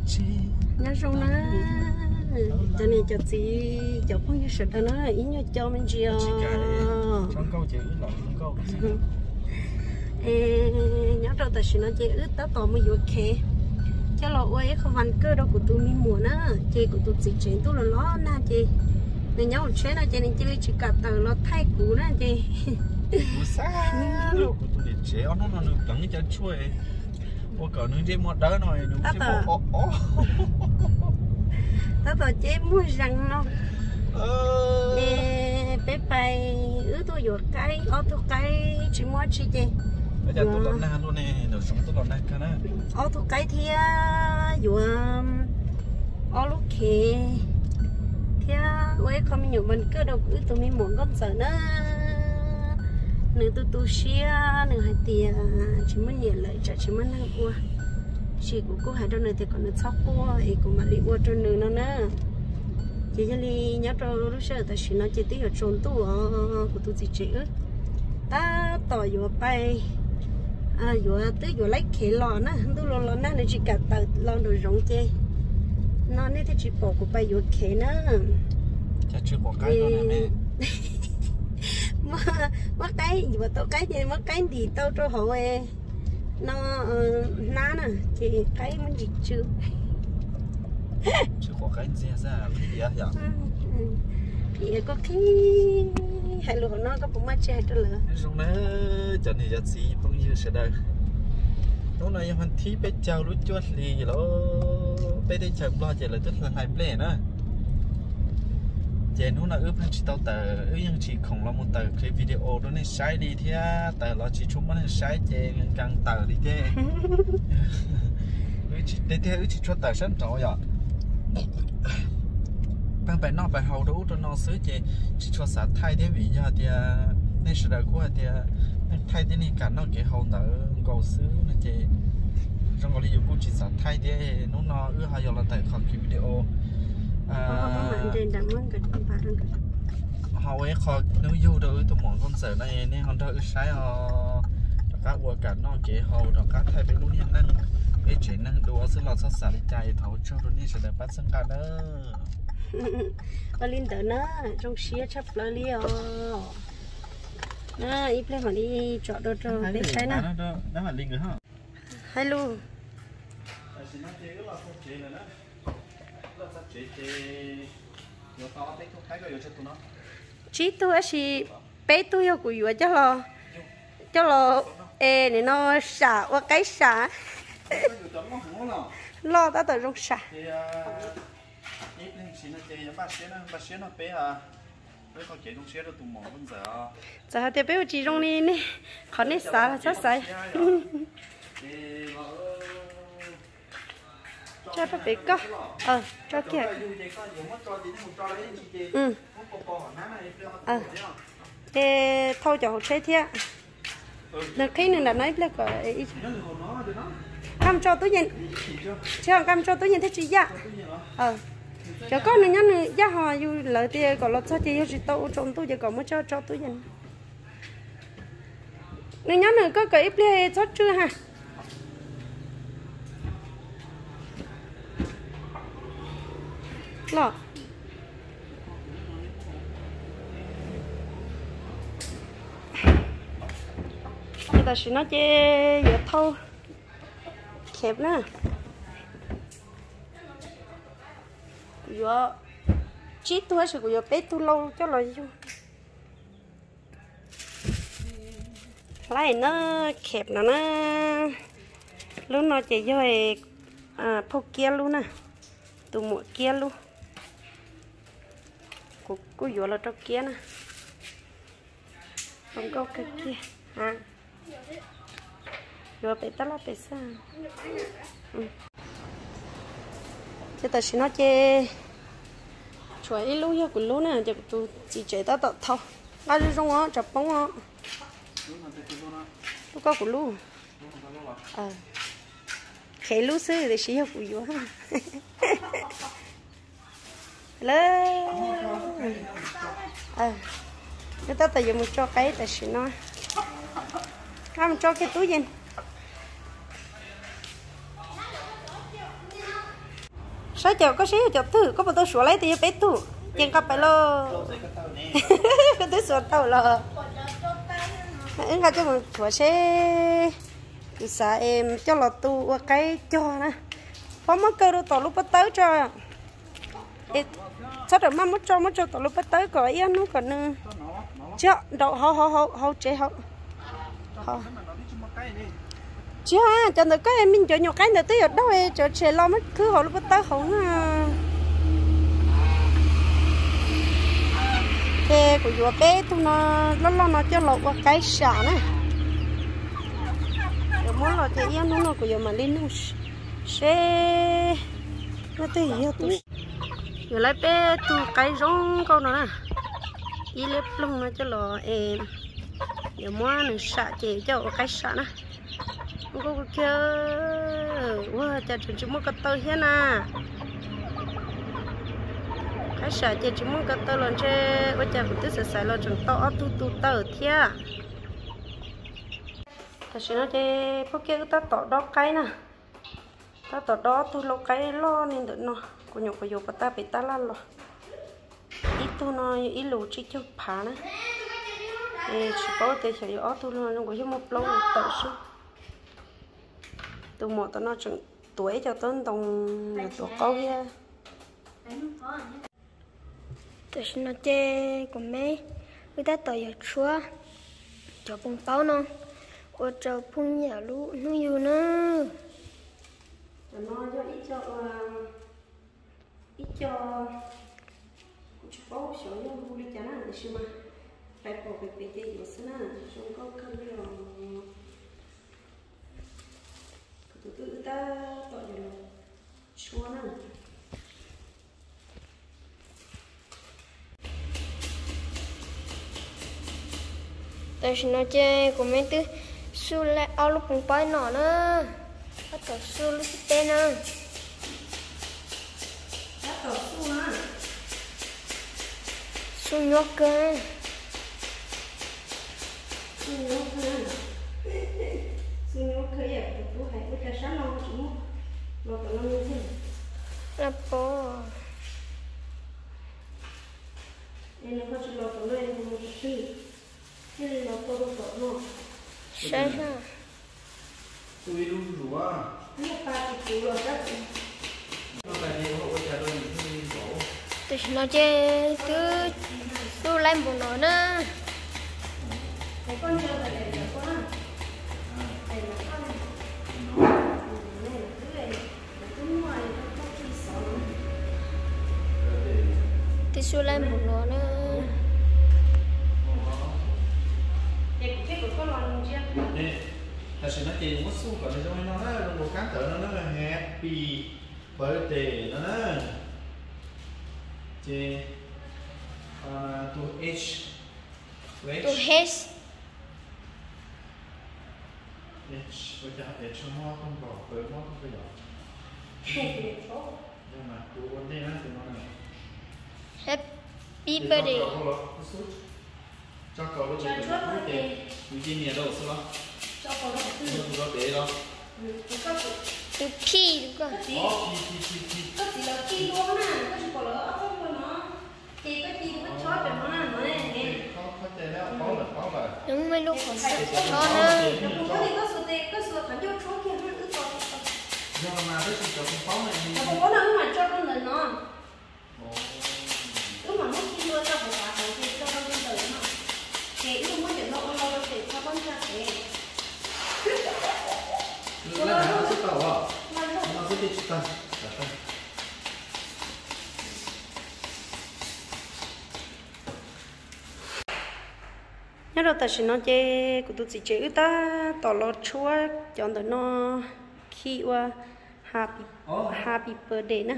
Nyob zoo na, cov niam cov txiv cov phooj ywg sawv daws na, ib nyuag co me ntsis os. Es nyob rau tam sim no ces wb tab tom mus yuav khev coj los ua ib qho vas kawj rau kuv tus me muam na. Ces kuv tus txiv tsev ntuj los los nag ces nws nyob hauv tsheb no ces nws cia li tsis kam tawm los thaij kuv na ces kuv xav kuv tus niam tsev ob hnub no nws pleev cov tshuaj ua kom nws ntsej muag dawb no nws ntsej muag ob ob. Tab tom ceb muag zees no. Es peb pais wb tuaj yuav qaib, ob tug qaib tsis muaj dab tsi ces ob tug qaib thiab yuav ob lub khev thiab ua ib qho me nyuam vas kawj rau wb tus me muam Nkauj Ntxawm na. Nws tu tu siab, nws hais tias tsis muaj niam lawm tsam tsis muaj neeg ua. Tab sis kuv kuj hais rau nws tias kom nws txhob quaj es kuv mam li ua rau nws no na. Ces yog li nyob rau lub sij hawm tam sim no ces twb yuav tsaus ntuj os, kuv tus txiv tsev wb tab tom yuav pais, yuav twb yuav laib khev los na, ntuj los los nag nws tsis kam tawm los nraum zoov ces no nej thiaj tsis pom kuv pais yuav khev na. Muab qaib, yuav tau qaib ces muab qaib ntim tau rau hauv no hnab na ces qaib muab ntsis tsw. Qhib koj qhib, hais lus hauv no koj puas muaj tsis hais rau lawv? Zoo na, cov niam cov txiv phooj ywg sawv daws, hnub no yog vas thib peb caug lub cuaj hli los peb teb chaws Nplog ces lawv twb hlais nplej na. Ces hnub no wb pheej tsis tau tawm, wb yeej tsis khoom los mus tawm clip video rau nej saib li thiab, tawm los tsis tshua muaj neeg saib ces nkees tawm li thiab. Tiag tiag wb tsis tshua tawm sab nraud yom. Pheej pais noj pais haus rau ub rau no xwb ces tsis tshua xav thaij thiab vim yog tias nej sawv daws kuj hais tias nej thaij thiab nej kam noj kev haus ntawd nkaus xwb no ces zoo nkaus li yus kuj tsis xav thaij thiab. Hnub no wb ho yuav los tawm qhov clip video ho ua ib qho hnub yug rau wb tus muam Nkauj Ntxawm no, nej ho nrog wb saib os. Rov qab ua kam noj kev haus, rov qab thaij peb lub niag neej, peb tsev neeg dua xwb los txhob xav li cas es thov ua tsaug rau nej sawv daws pab txhawb nqa nawb. Ua li ntawd na, zoo siab tshaj plaws li os. Ib pliag mam li tsom dua rau peb saib na. Hais lus. Tsib tug tab sis peb tug yog kuv yuav coj los, coj los es nim no sam ua qaib sam. Loj tab tom zoo sam. Txawm hais tias peb ua tsis zoo li nej, qhov nej xav txhob xav. Tso rau pem koj. Tso kiag. Ces thau cov hauv tsheb thiab. Nws qhib nws nram no ib pliag kom, nqa mus tso tub yees. Tsis nqa mus tso tub yees thiaj tsis yaj. Cov koj nws nyob nws yaj ho yus lawv tias kom los txog ces yog tsis tau ua tsaus ntuj ces kom muab tso tso tub yees. Nws nyob nws koj kom ib pliag txhob tsw ha. Los. Ces tam sim no ces yuav thau khev na. Kuv yuav tsib tug tab sis kuv yuav peb tug lauj coj los yug. Laij na, khev no na. Lub no ces yog phauj Kiab lub na, tus muam Kiab lub. Kuv kuj yuav los rau Kiab na. Zoo nkauj kawg kiag. Yuav pem tab laj pem xwb. Ces tam sim no ces tshuav ib lub yog kuv lub na, ces kuv tus txiv tsev tab tom thau. Nqa zoo zoo os, tsam poob os. Lub koj kuv lub. Khev lub xwb tiam sis yog kuv yuav. Lawm, wb tab tom yuav mus tso qaib tam sim no. Nqa mus tso kiag tub yees. Saib cov koj seb yog cov twg, koj puas tau suav lawm, twb yog peb tug, ces nqa pais lauj. Koj twb suav tau los? Wb nqa coj mus suav seb kuv xav es coj los tu ua qaib cog na. Phob muab kaw rau tom lub pob tawb tso. Txhob rawm maj, muab tso, muab tso tom lub pob tawb kom ib ob hnub kom nws, tsis nraum hauv, hauv tsev hauv. Tsis, cov ntawd koj me cov nyuam qaib ntawd twb yuav daug, cov tsev los muab khwb hauv lub pob tawb hauv na. Ces kuv yuav peb tug no loj loj no coj los ua qaib sam na. Yuav muab los ces ib ob hnub no kuv yuav mam li nug seb leej twg yog tus. Yuav lawv peb tug qaib zoo nkauj no na, ib liab ploog no coj los es yuav muab nws sam ces coj ua qaib sam na. Nkauj kawg kiag, ua cas tseem tsis muaj ko taw thiab na. Qaib sam ces tsis muaj ko taw los ntshe, ua cas kuv twb xav xav los tseem tau ob tug tu taw thiab. Tam sim no ces phob kiag wb tab tom dob qaib na. Tab tom dob ob tug lau qaib loj li ntawm no, kuv nyuam qhuav yuav pas tag pem tab laj los. Ib tug no yog ib lus tsib caug phav na. Tsis paub tias xyov yuav ob tug los zoo nkaus yog muaj plaub lus tawm xwb. Tus muam tom no tseem tuav ib co taub ntoo, yuav tuav qaub thiab. Tam sim no ces kuv me wb tab tom yuav tshuab cov poos paub no ua rau phooj ywg lub hnub yug na. Cov no yog ib co, ib co, kuv tsis paub xyov yog hu li cas na, tiam sis mas hlais pom pem pem ces yuav xwb na, zoo nkauj kawg li os. Kuv tus twb wb tab tom yuav los tshuab na. Tam sim no ces kuv me twb xub laib ob lub poos paub no na, tab tom xub lub thib peb na. Xub nyuaj kawg. Laj pov. Saib na. Tam sim no ces twb xub laib npaum no na. Twb xub laib npaum no na. Tam sim no ces muab xub kom nws zoo li no na, zoo nkaus kab ntawv no na, Happy Birthday no na. Ces tus H, tus H, ua cas H mob tuaj nkaus, P mob tuaj nkaus yom? Yog mas kuv ua ntej na tus no na. Happy birthday. Tso kaus rau tus, tus niam rau xwb los? Tus rau pem los? Tus P, tus ko. Koj txiv lawv khi lua na, koj tsis pom lawv ob txoj hlua no. Ces koj ci koj chob cov no na, no ne. Nws muaj ib lub qhov xob na. Koj xuas tes, koj xuas qhov ncauj tshuab kiag na, wb tso. Yog mas tab sis cov poos paub na, cov poos paub no wb mam tso rau ntawm no. Wb mam muab khi hlua tso hauv kav hauv ces tso rau ntawm no. Ces wb muab cov no ua lau rau pem txhob pob ntsa pem. Laj no xwb tau os, no xwb thiaj tsis tag. Nyob rau tam sim no ces kuv tus txiv tsev wb tab tom los tshuab cov ntawm no khi ua happy, happy birthday na.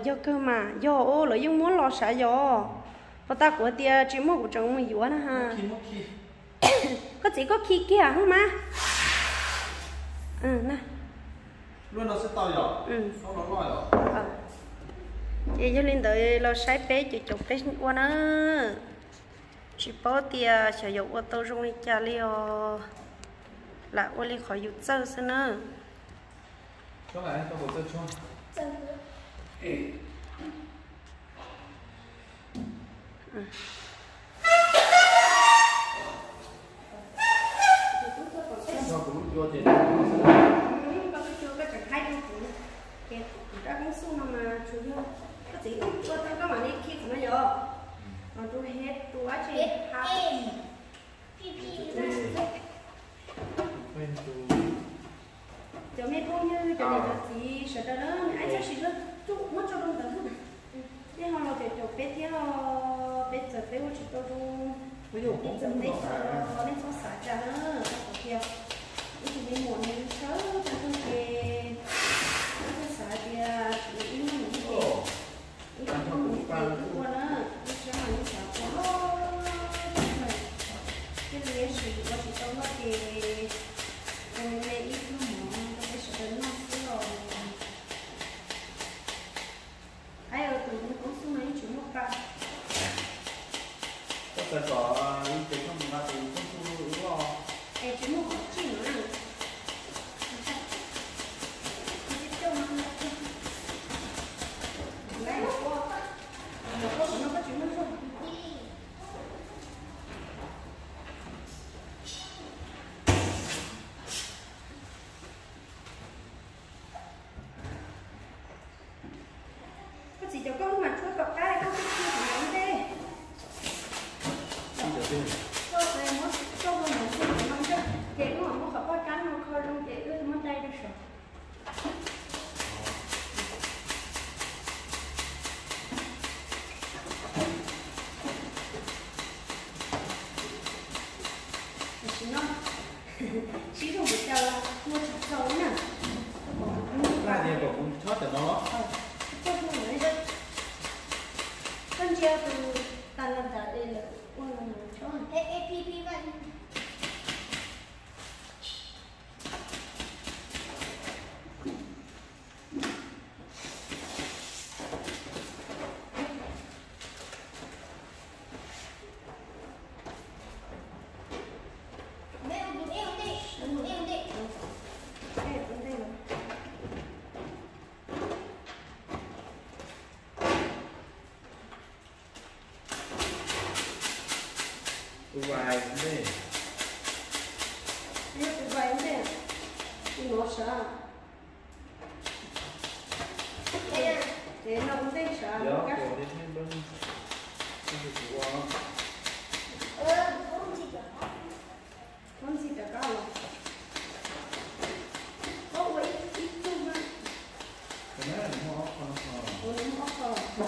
Yog kawg mas, yog os, lawv yeej muab los sav yos. Pas tas kuv hais tias tsis muaj kuv tseem mus yuav na ha. Koj txiv koj khi kiag hwb mas. Ces yog li ntawd los saib peb ces caum peb ua na. Tsis paub tias xyov yuav ua tau zoo li cas li os. Lam ua li qhov yus txawj xwb na. Txhob lam tau kuv txawj tshuab. Ces kuv rab koob xub no mas tsuas yog koj txiv ua tau koj mam li khi qhov no yom, los rau heb rau dab tsi hab. Cov me phooj ywg, cov niam cov txiv sawv daws na, aib txhob siv lub txuj muab tso rau ntawd. Nej ho los caum caum peb thiab os, peb txawm peb ua tsis tau zoo, nej txawm peb txawm los nej txhob xav cas na, txhob qhov tias ib tug me muam nws tshawb tag tug ces nej txhob xav tias tsuav ib hnub mus ib ces ib hnub mus ib ces twb ua na, ib sab mas nej xav ua loj thiab li, tab sis ua tsis tau loj ces ua me me ib pluag mov rau peb sawv daws noj xwb os. Aib, tus koob xub no yeej tsis muaj pa. Koj xav kom li ces koj mus nqa tus koob xub loj. Es tsis muaj qhov tsij no na. Koj txiv, cov koj lub mas tshuab tom qab, koj twb khi thaum ntawd ntej. Koj muab coj mus ntawm xwb no ntej, ces wb mam muab qhov poj kab no kho zoo ces wb muab dai rau saum. Tam sim no sib zog mus cas los ua tsis txaus na. Koj tias kom kuv chob cov no los? Koj ntsia tus tas los nram es lawv ua los chob. Tus vais ntej. Yog tus vais ntej. Tus no sav. Ces no ua ntej sav. Muab ntxhi rov qab los. Koj ua ib tug na. Ua nws muaj ob qho.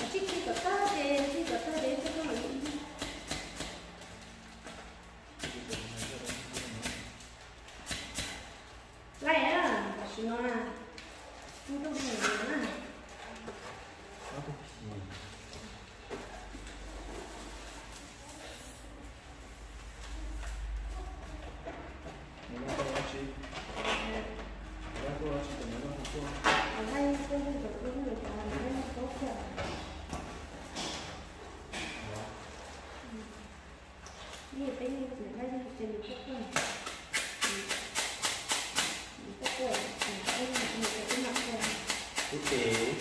Tsis khi kom tag ces khi kom tag ces coj koj mam li. Laij na, tam sim no na, ntuj nws na. Ub ces.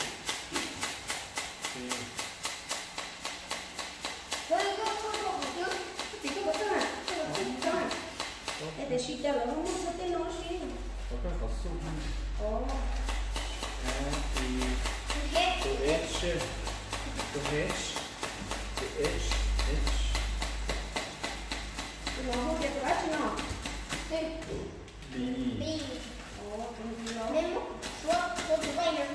Es tiam sis cas lawv ho muaj txog tej no sib. Tus H, tus H, tus H, tus H, H. Tus no hu tias tus dab tsi no? Tus B. Tus B los.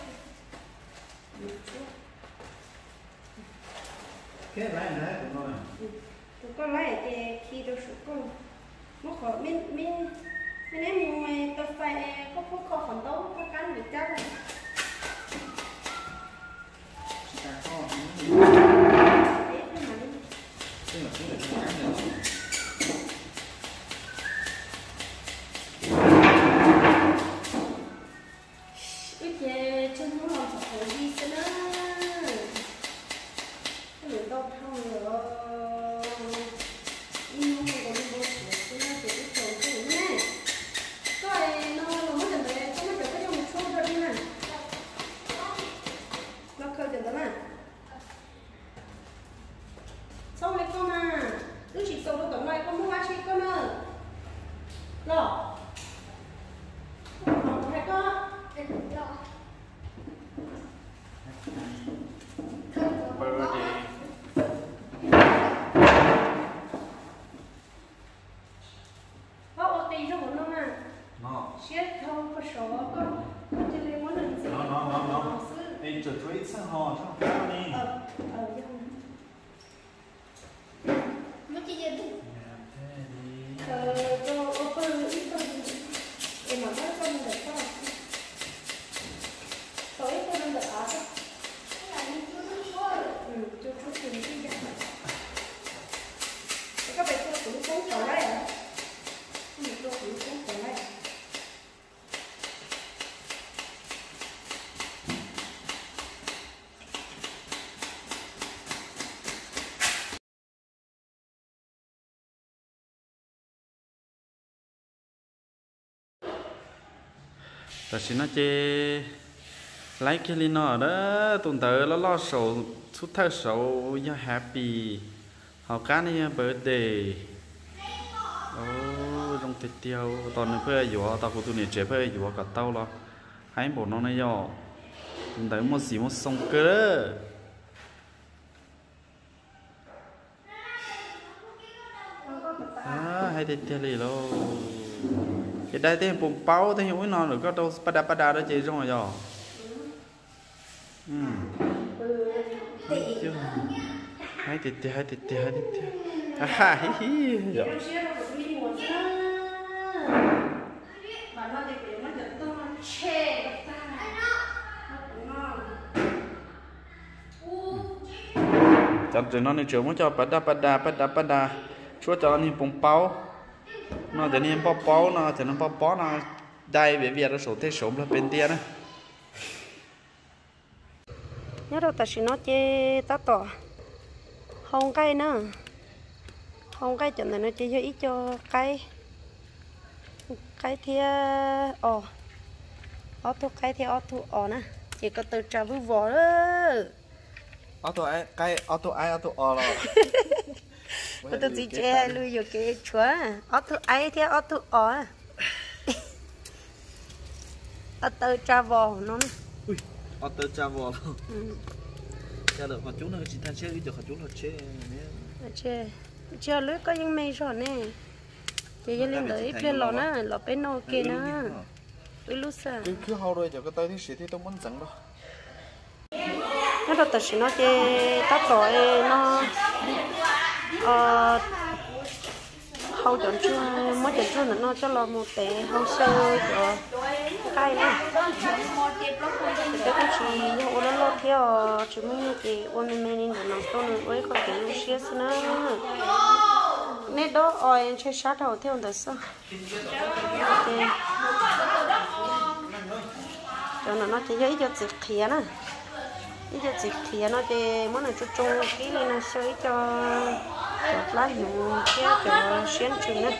Tus koj laij ces khi rau saum koj. Muab qhov me, me, me neb mus tau fais koj pub kho qhov ntaub koj kab mus cab. Wb ces tsawg hnub los txog qhov li xwb na. Koj lwm ntau dhau lawm. Ib hnub nkaus li Tam sim no ces laib kiag li no na, tus ntawv loj loj saum xub thawj saud yog happy, hauv qab ne yog birthday. Zoo tiag tiag, tos nws pheej yuav, tos kuv tus niam tsev pheej yuav kom tau los haib npaum no ne yom. Tus ntawv muaj xim muaj xoo kawg. Haib tiag tiag li lauj. Ces dai tej poos paub tej ub no lawm koj rau paj da paj da rau ces zoo yom. Haib tiag tiag, haib tiag tiag, haib tiag tiag. Cov ntawm no nws tseem muab cov paj da paj da paj da paj da, tshuav cov niag poos paub no, cov niag npoj paub no, cov niag npoj paub no dai viav vias rau saum tej saum nplog pes ntiag na. Nyob rau tam sim no ces tab tom hau nqaij na. Hau nqaij cov ntawm no ces yog ib co qaib, qaib thiab os, ob tug qaib thiab ob tug os na, ces ko taw tsa vwj vos. Ob tug qaib, ob tug qaib, ob tug os los. Kuv tus txiv tsev hais lus yuam kev tshuav, ob tug qaib thiab ob tug os. Ob taw tsa vos no na. Ob taw tsa vos los. Qhov cub no tsis tag tsheb, wb cov qhov cub los tsheb. Tsis yog lub koj yeej me zog ne. Ces yog li ntawd ib pliag los na, los peb noj ua ke na. Wb lub xwb. Khwb hau rau cov ko taw thiab siav thiab tuaj muab ntxeev rau. Nyob rau tam sim no ces tab tom no hau cov ntsuag, muab cov ntsuag ntawm no coj los mus tev hau xyaw cov nqaij na. Peb kuj tsis yog ua loj loj thiab os, tsis muaj nyuj ces ua me me li ntawm no tuaj nws ua ib qho kev zoo siab xwb na. Nej dob os ntshe sab dhau thiab ua ntawd xwb. Cov ntawm no ces yog ib co txiv qhiav na. Ib co txiv qhiav no ces muab nws tsoo tsoo kib li no xyaw ib co cov plab hnyuv thiab cov siab ntsws na,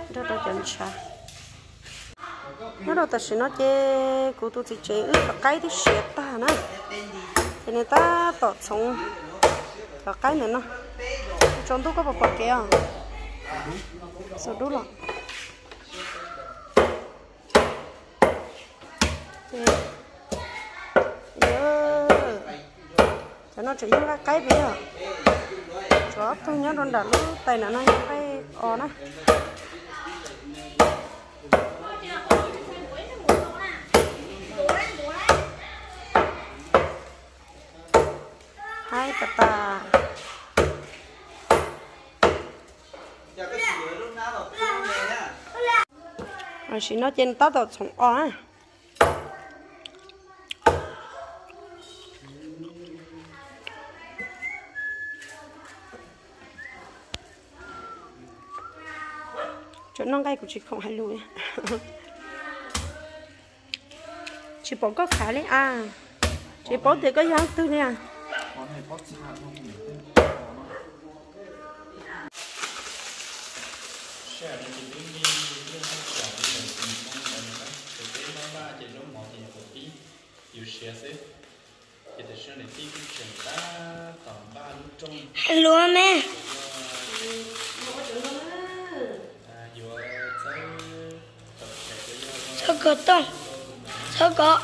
nrog rau cov ntshav. Nyob rau tam sim no ces kuv tus txiv tsev wb cov qaib twb siav tag na, ces nws tab tom txhoov cov qaib ntawm no. Tsaus ntuj koj puas pom kev os? Tsaus dub los. Cov no tseem yog nqaij qaib pem os. Tshuav ob tug nyob rau nram lub tais ntawm no yog nqaij os na. Haib tas tas. Tam sim no ces nws tab tom txhoov os na. Tseem noj nqaij kuv tsis khoom hais lus. Tsis pom koj khav li as. Tsis paub tias koj yog leej twg li as. Hais lus me. Txhob kov tooj. Txhob kov.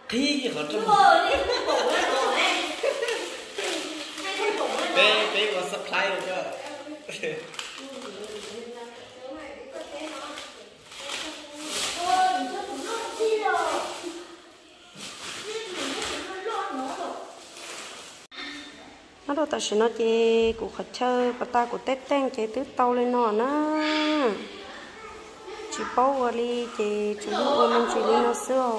Qhib qhov rooj. Peb, peb ua supply rau koj. Nyob rau tam sim no ces kuv qhov chaw pas tas kuv tej teej ces twb tau li no na. Tsis paub ua li ces tsuas yog ua me ntsis li no xwb os.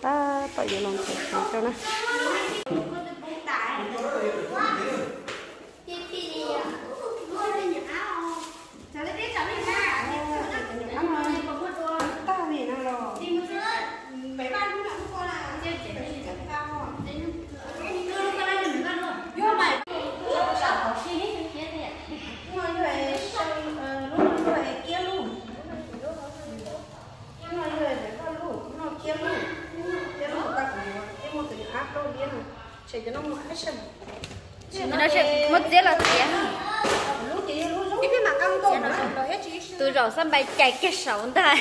Tab tom yuav los ntxuav rau na. Muab txiab los txiav. Tus zaum xab npais cais kiag saud ntag.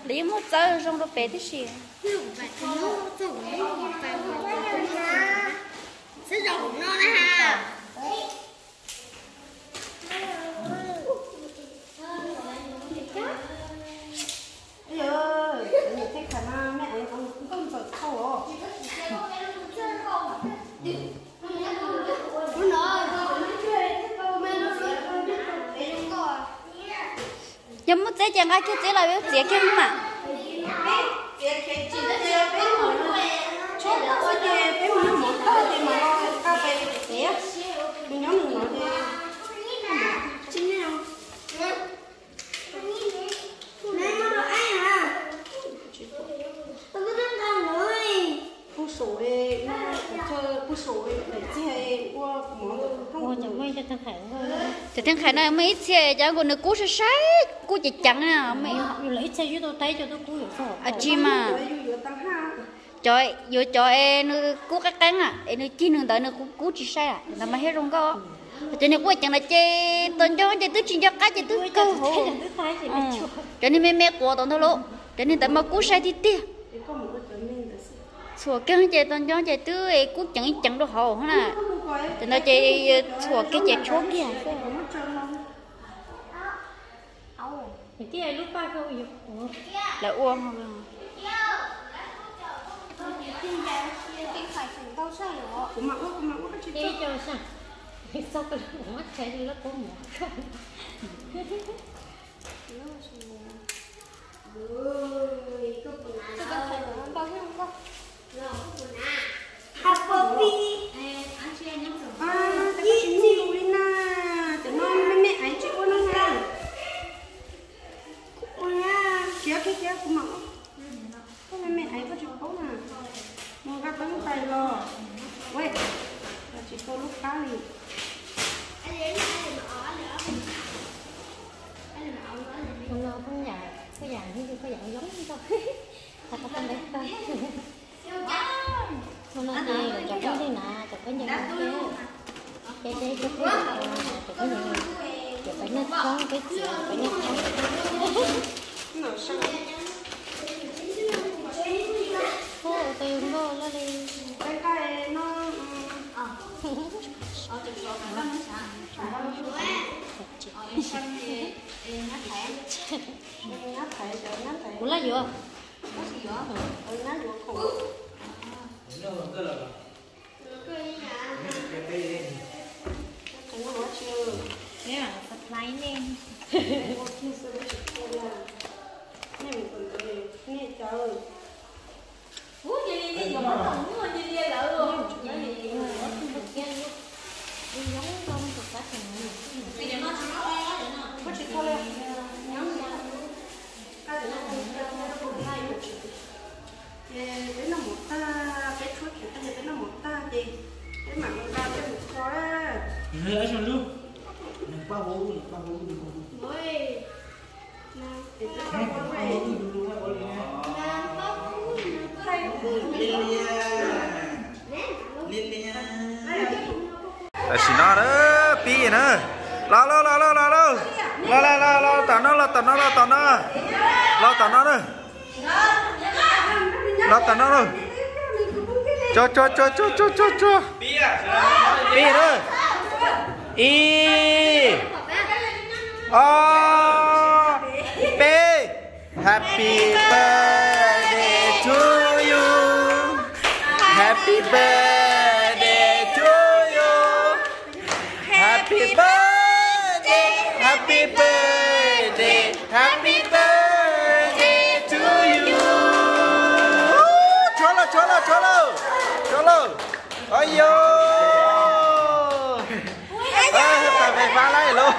Lawv yeej muab txawb zoo rau pem tib si. Yog muaj txiab ces nqa kiag txiab los txiav kiag mas. Cov theej qhais no muaj ib txhia cov nkaus nws kub sai sai, kub ceev ceev na. Tsis mas, cov yuav cov es nws kub qeeb qeeb na es nws cig nws ntawd nws kub tsis sai ntawd mas thiaj zoo nkauj. Cov niag kub ceev ntawd ces tos nco ces twb tsis nco qab ces twb kawg hauv. Cov niag me me quav tom ntawd lauj, cov niag ntawd mas kub sai tiag tiag. Txhuam kiag ces tos nco ces twb kub ceev ceev rau hauv na. Cov ntawd ces txhuam kiag ces tshuab kiag. Lawv ua Khiav kiag, khiav, kuv mam ua. Koj me me ev koj tsis paub na. Mus nqa teeb tais los. Ua, tsis tau lub qab li. Ua no koj yam, koj yam zoo zoo. Ua no ces cov khaub ncaws na, cov khaub ncaws no ces, ces, ces, cov khaub ncaws, cov peb noj tshoob, peb txiav cov peb noj tshoob. Ua tau zoo nkauj loj li. Kuv laj yuav. Ces peb noj mov tag, peb tshuab tshwm tag ces peb noj mov tag ces peb mam li nqa coj mus kho. Tam sim no na, pib na. Los lauj, los lauj, los lauj. Los, los, los, los tom no, los tom no, los tom no. Los tom no na. Los tom no na. Tso, tso, tso, tso, tso, tso, tso. Pib na. Ib, ob, peb. Happy birthday to you. Happy birthday to you. Happy birthday, happy birthday, happy birthday to you. Tshuav lauj, tshuav lauj, tshuav lauj, tshuav lauj. Ayo. Tawm fais fab lawm lauj.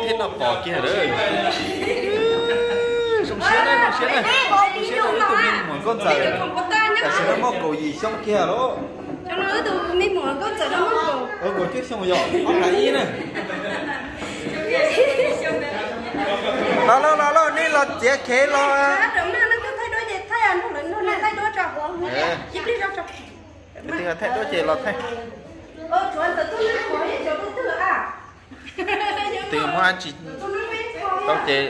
Thiab no pom kiag lawm. Zoo siab na, zoo siab na. Zoo siab rau ib tug me muam nkauj ntxawm. Tam sim no muaj kaum yim xyoo kiag lauj. Kaum cuaj xyoo yog ob hlis ib na. Los lauj, los lauj, nej los txiav khev los. Twb thaij duab ces los thaij. Twb muab tsis tau ces.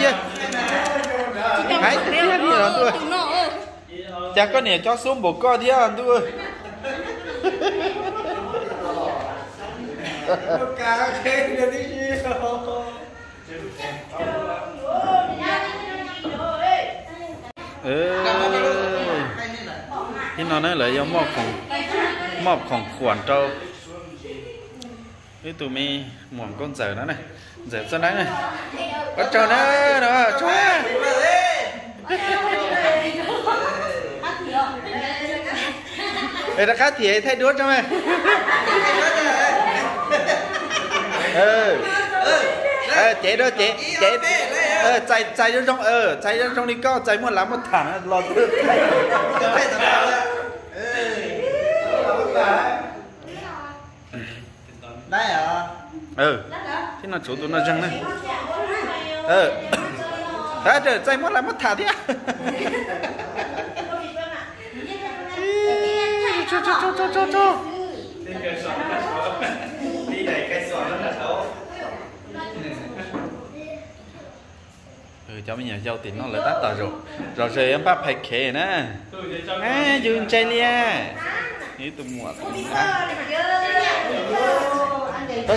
Yog hais tiag tiag li los ntuj. Cas koj niam cov xub npaum koj thiab ntuj. Thiab no na lawv yuav moj khoom khuam rau ib tug me muam nkauj ntxawm no na, ntxawm Txoj Neeb na. Ua tsaug na, no tsaug. Rov qab thiam thaij duab tso mas. Cev rau cev, cev, txais zoo zoo, txais zoo zoo li koj, txais muaj lav muaj tham los. Thiab no tsuav tus no zeeg na. Txais muab lav muab tham thiab. Cov me nyuam yaus tim no lawv tab tom zov zos, npaj phais khev na. Yus ntse li. Ib tug muam.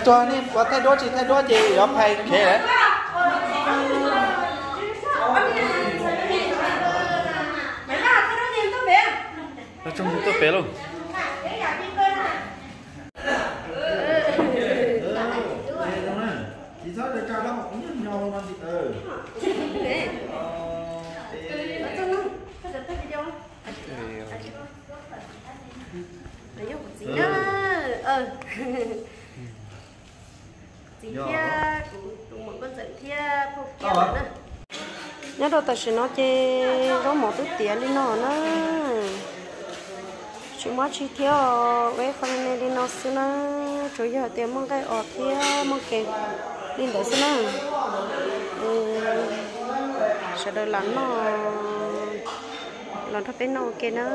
Tsuag nej puas thaij duab, tsis thaij duab ces yuav phais khev lawm. Tsuag tuaj pem lauj. Txiv thiab kuv tus muam nkauj ntxawm thiab phauj kiab lawm na. Nyob rau tam sim no ces zaub mov twb tiav li no na. Tsis muaj tsi thiab, ua ib qho me me li no xwb na. Tsuas yog tias muaj nqaij os thiab muaj kev li ntawd xwb na. Sawv daws lam noj los nrog peb noj ua ke na.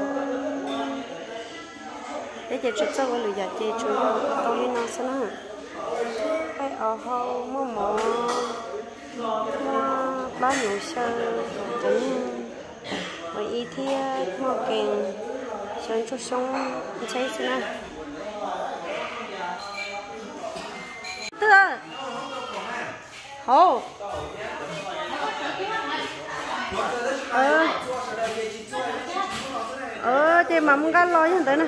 Peb ces tsis txawj ua lwm yam ces tsuas yog ua tau li no xwb na. Nqaij os hau, muaj mov, muaj plab hnyuv xyaw, cov niag mov ib thiab muaj kev xyaw ntsuag xyoob ntxheb xwb na. Twb hauv. Ces mam mus nqa los yog ntawd na.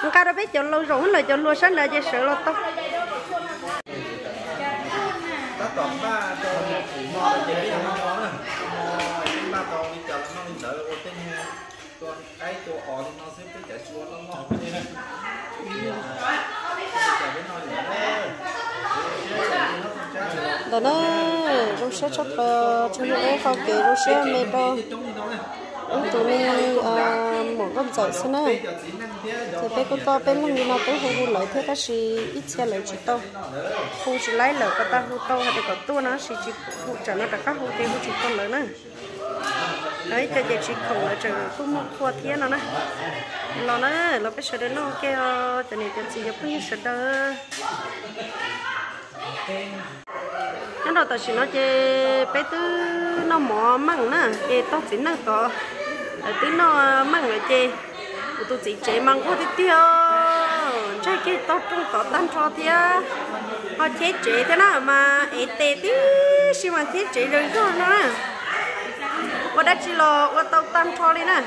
Nqa rau peb cov laus zaum lawm, cov hluas sab nraud ces sawv los tau. Ntawm na, zoo siab tshaj plaws, tsuas yog ib qho kev zoo siab me rau ib tug me muam nkauj ntxawm xwb na. Ces peb kuj tuaj peb leeg li no twb hu hu lawv thiab tab sis ib txhia lawv tsis tau, hu tsis laib lawm, kuv tau hu tau hais tias kom tuaj no tab sis tsis hu tsam no rov qab hu ces hu tsis tau lawv na. Los ib co ces tsis khoom lawv tseem kuj muaj qhua thiab no na. Los na, los peb sawv daws noj ua ke os cov niam cov txiv cov phooj ywg sawv daws. Nyob rau tam sim no ces peb twb noj mov meej na, ces tau txiv neej tod lawv twb noj meej lawm ces kuv tus txiv tsev mas nquag tiag tiag, ntshe kiag tau rooj tod tag nrho thiab. Ho cheb tsev thiab na mas ev tes tib si mas cheb tsev zoo nkauj no na. Ua dab tsi los ua tau tag nrho li na.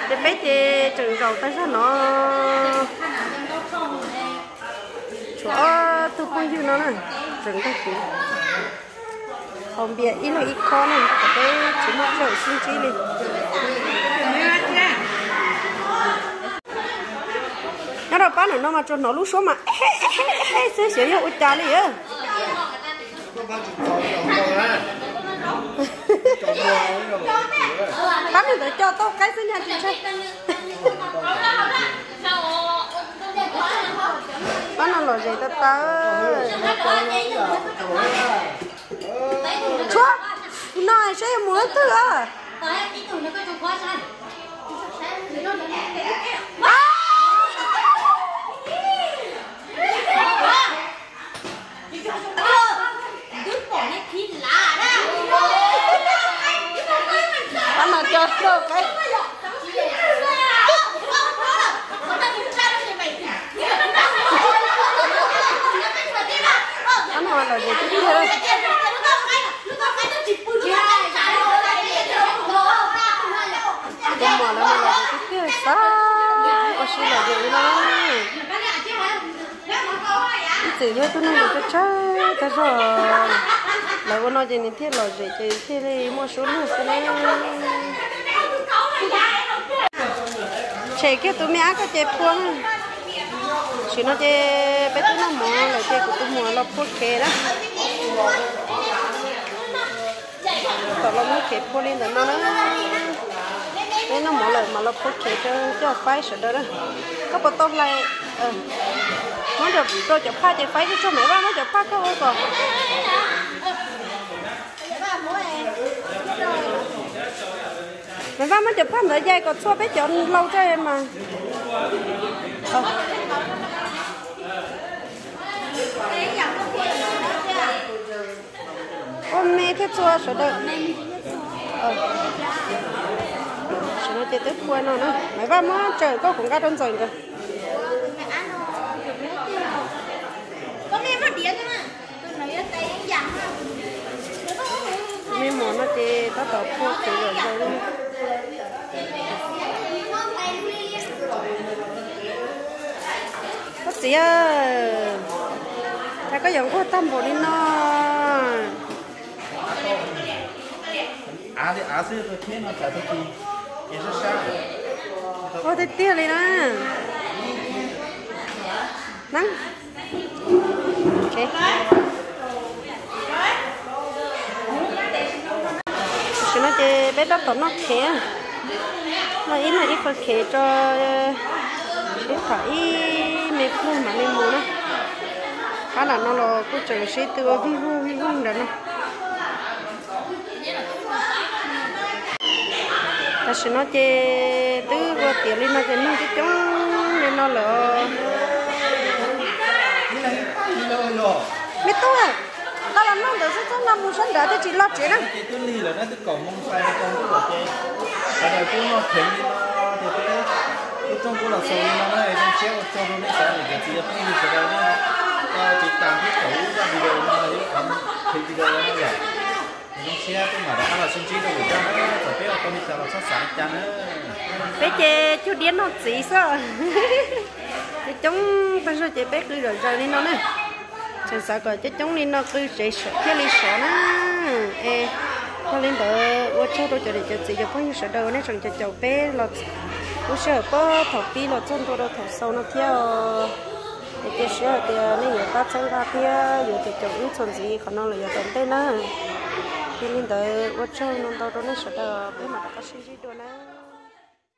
Ces peb ces tseem zaum tag zog no, tshuav ob tug phooj ywg no na, tseem nrog kuv haus npias ib leeg ib khob na, kom peb tsis muaj chaw sib ntsib li. Nyob rau pab nram no mas tsuas hnov lub suab mas xwb xyov yog ua cas li. Pab neeg ntawd coj tauj qaib xwb nyaj tsis ntshai. Pab no lom zem tau tau. Tshuav, no saib yog mus leej twg a. Pab no coj tauj qaib. Pab no lom zem tiag tiag. Tus muam lawv no lom zem tiag tiag xwb, ua si lom zem li no. Ib txwm yog ib tug neeg uas tsawg tsawg tag zog, lawv ua no ces nws thiaj lom zem ces thiaj li muaj suab luag xwb na. Tshem kiag tus me ab koj ces phua na. Tam sim no ces peb twb noj mov lawm ces kuv tus muam los phua khev na. Tom los muab khev phua li ntawm no na. Peb noj mov lawm mas los phua khev rau coj faib sawv daws na. Koj puas tau hlais? Muab rau cov phaj ces faib tsuag tsuag, Maiv Vaj muab cov phaj koj ua kom. Maiv Vaj muab cov phaj ntawd yai kom txhua peb cov lau tso mas. Ua me thiab txhua sawv daws. Tam sim no ces twb phua no na, Maiv Vaj muab tsawm koj kuv nqa rau Ntxawm nkawd. Me mom no ces tab tom phua khev zom zaws li. Koj txiv, cas koj yuav nquag tag npaum li no? Nquag tiag tiag li na. Tam sim no ces peb tab tom noj khev, noj ib leeg ib qho khev tso, sib tham ib me pliag mam li mus na. Qab nram no los kuj tseem sib tw ua vij vug vij vug nram no. Tam sim no ces twb ua tiav li no ces neeg coob coob li no lawm. Me tub, koj los noj ntawd xwb, txhob noj mus sab nrad thiaj tsis loj tsev na. Peb ces cug diab noj txiv xwb. Coob coob tag zog ces peb qw zom zaws li no na. Tseem xav kom coob coob li no qw tsev thiaj li sov na. Es yog li ntawd ua tsaug rau cov niam cov txiv cov phooj ywg sawv daws nej tseem caum caum peb los lub sij hawm puag thaum pib los txog ntua rau thaum xaus no thiab. Es cia siab hais tias nej yuav pab txhawb nqa thiab yuav caum caum wb txuas ntxiv qhov no lawm yav tom ntej na. Yog li ntawd ua tsaug ntau ntau rau nej sawv daws, peb mam rov qab sib ntsib dua na.